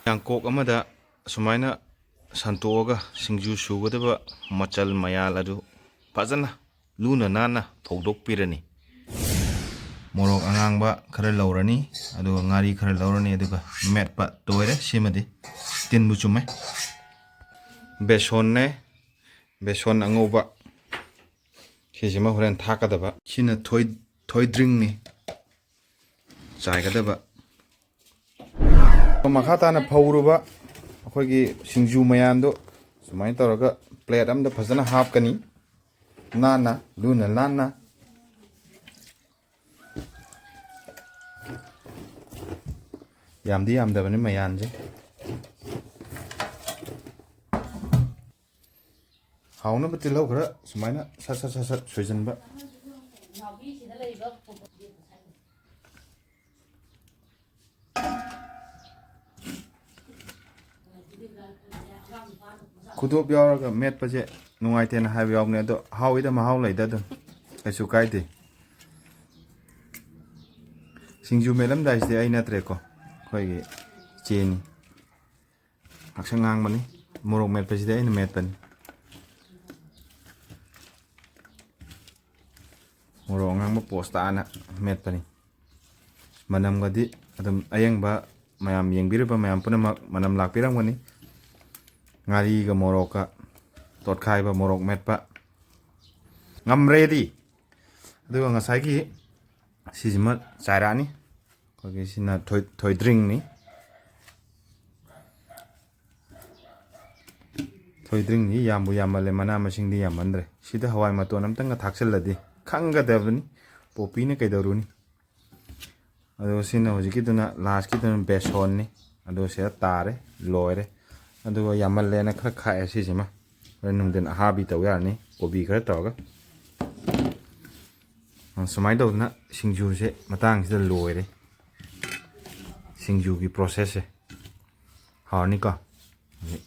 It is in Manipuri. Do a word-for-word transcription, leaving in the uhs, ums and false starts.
ꯌꯥꯡꯀꯣꯛ ꯑꯃꯗ ꯁꯨꯃꯥꯏꯅ ꯁꯟꯇꯣꯛꯑꯒ ꯁꯤꯡꯖꯨ ꯁꯨꯒꯗꯕ ꯃꯆꯜ ꯃꯌꯥꯜ ꯑꯗꯨ ꯐꯖꯅ ꯂꯨꯅ ꯅꯥꯟꯅ ꯐꯧꯗꯣꯛꯄꯤꯔꯅꯤ꯫ ꯃꯣꯔꯣꯛ ꯑꯉꯥꯡꯕ ꯈꯔ ꯂꯧꯔꯅꯤ, ꯑꯗꯨꯒ ꯉꯥꯔꯤ ꯈꯔ ꯂꯧꯔꯅꯤ, ꯑꯗꯨꯒ ꯃꯦꯠꯄ ꯇꯣꯏꯔꯦ꯫ ꯁꯤꯃꯗꯤ ꯇꯤꯟꯕꯨ ꯆꯨꯝꯃꯦ꯫ ꯕꯦꯁꯣꯟꯅꯦ, ꯕꯦꯁꯣꯟ ꯑꯉꯧꯕ, ꯁꯤꯁꯤꯃ ꯍꯣꯔꯦꯟ ꯊꯥꯛꯀꯗꯕ꯫ ꯁꯤꯅ ꯊꯣꯏ-, ꯊꯣꯏꯗ꯭ꯔꯤꯡꯅꯤ ꯆꯥꯏꯒꯗꯕ꯫ ꯃꯈꯥ ꯇꯥꯅ ꯐꯧꯔꯨꯕ ꯑꯩꯈꯣꯏꯒꯤ ꯁꯤꯡꯖꯨ ꯃꯌꯥꯝꯗꯣ ꯁꯨꯃꯥꯏꯅ ꯇꯧꯔꯒ ꯄ꯭ꯂꯦꯠ ꯑꯃꯗ ꯐꯖꯅ ꯍꯥꯞꯀꯅꯤ꯫ ꯅꯥꯟꯅ, ꯂꯨꯅ ꯅꯥꯟꯅ꯫ ꯌꯥꯝꯗꯤ ꯌꯥꯝꯗꯕꯅꯤ ꯃꯌꯥꯟꯁꯦ꯫ ꯍꯥꯎꯅꯕ ꯇꯤꯜꯍꯧ ꯈꯔ ꯁꯨꯃꯥꯏꯅ ꯁꯠ ꯁꯠ ꯁꯠ ꯁꯠ ꯁꯣꯏꯖꯟꯕ꯫ ꯈꯨꯗꯣꯞ ꯌꯥꯎꯔꯒ ꯃꯦꯠꯄꯁꯦ ꯅꯨꯡꯉꯥꯏꯇꯦꯅ ꯍꯥꯏꯕ ꯌꯥꯎꯕꯅꯦ, ꯑꯗꯣ ꯍꯥꯎꯏꯗ, ꯃꯍꯥꯎ ꯂꯩꯗ ꯑꯗꯨꯝ, ꯀꯩꯁꯨ ꯀꯥꯏꯗꯦ꯫ ꯁꯤꯡꯖꯨ ꯃꯦꯠꯂꯝꯗꯥꯏꯁꯤꯗꯤ ꯑꯩ ꯅꯠꯇ꯭ꯔꯦꯀꯣ, ꯑꯩꯈꯣꯏꯒꯤ ꯏꯆꯦꯅꯤ꯫ ꯉꯥꯛꯁꯪ ꯉꯥꯡꯕꯅꯤ꯫ ꯃꯣꯔꯣꯛ ꯃꯦꯠꯄꯁꯤꯗꯤ ꯑꯩꯅ ꯃꯦꯠꯄꯅꯤ꯫ ꯃꯣꯔꯣꯛ ꯑꯉꯥꯡꯕ ꯄꯣꯁ ꯇꯥꯅ ꯃꯦꯠꯄꯅꯤ꯫ ꯃꯅꯝꯒꯗꯤ ꯑꯗꯨꯝ ꯑꯌꯦꯡꯕ ꯃꯌꯥꯝ ꯌꯦꯡꯕꯤꯔꯤꯕ ꯃꯌꯥꯝ ꯄꯨꯝꯅꯃꯛ ꯃꯅꯝ ꯂꯥꯛꯄꯤꯔꯝꯒꯅꯤ꯫ ꯉꯥꯔꯤꯒ ꯃꯣꯔꯣꯛꯀ ꯇꯣꯠꯈꯥꯏꯕ ꯃꯣꯔꯣꯛ ꯃꯦꯠꯄ ꯉꯝꯔꯦꯗꯤ꯫ ꯑꯗꯨꯒ ꯉꯁꯥꯏꯒꯤ ꯁꯤꯁꯤꯃ ꯆꯥꯏꯔꯛꯑꯅꯤ꯫ ꯑꯩꯈꯣꯏꯒꯤ ꯁꯤꯅ ꯊꯣꯏ-, ꯊꯣꯏꯗ꯭ꯔꯤꯡꯅꯤ꯫ ꯊꯣꯏꯗ꯭ꯔꯤꯡꯁꯤ ꯌꯥꯝꯕꯨ ꯌꯥꯝꯃꯜꯂꯦ, ꯃꯅꯥ ꯃꯁꯤꯡꯗꯤ ꯌꯥꯝꯃꯟꯗ꯭ꯔꯦ꯫ ꯁꯤꯗ ꯍꯋꯥꯏ ꯃꯇꯣꯟ ꯑꯝꯇꯪꯒ ꯊꯥꯛꯆꯜꯂꯗꯤ ꯈꯪꯒꯗꯕꯅꯤ꯫ ꯄꯣꯄꯤꯅ ꯀꯩꯗꯧꯔꯨꯅꯤ? ꯑꯗꯣ ꯁꯤꯅ ꯍꯧꯖꯤꯛꯀꯤꯗꯨꯅ ꯂꯥꯁꯀꯤꯗꯨꯅ ꯕꯦꯁꯣꯟꯅꯤ꯫ ꯑꯗꯣ ꯁꯤꯗ ꯇꯥꯔꯦ, ꯂꯣꯏꯔꯦ꯫ ꯑꯗꯨꯒ ꯌꯥꯝꯃꯜꯂꯦꯅ ꯈꯔ ꯈꯥꯛꯑꯦ ꯁꯤꯁꯤꯃ꯫ ꯍꯣꯔꯦꯟ ꯅꯨꯡꯊꯤꯟ ꯑꯍꯥꯕꯤ ꯇꯧ ꯌꯥꯔꯅꯤ, ꯀꯣꯕꯤ ꯈꯔ ꯇꯧꯔꯒ꯫ ꯑ, ꯁꯨꯃꯥꯏꯅ ꯇꯧꯗꯅ ꯁꯤꯡꯖꯨꯁꯦ ꯃꯇꯥꯡꯁꯤꯗ ꯂꯣꯏꯔꯦ꯫ ꯁꯤꯡꯖꯨꯒꯤ ꯄ꯭ꯔꯣꯁꯦꯁꯁꯦ ꯍꯧꯔꯅꯤꯀꯣ꯫ ꯍꯧꯖꯤꯛ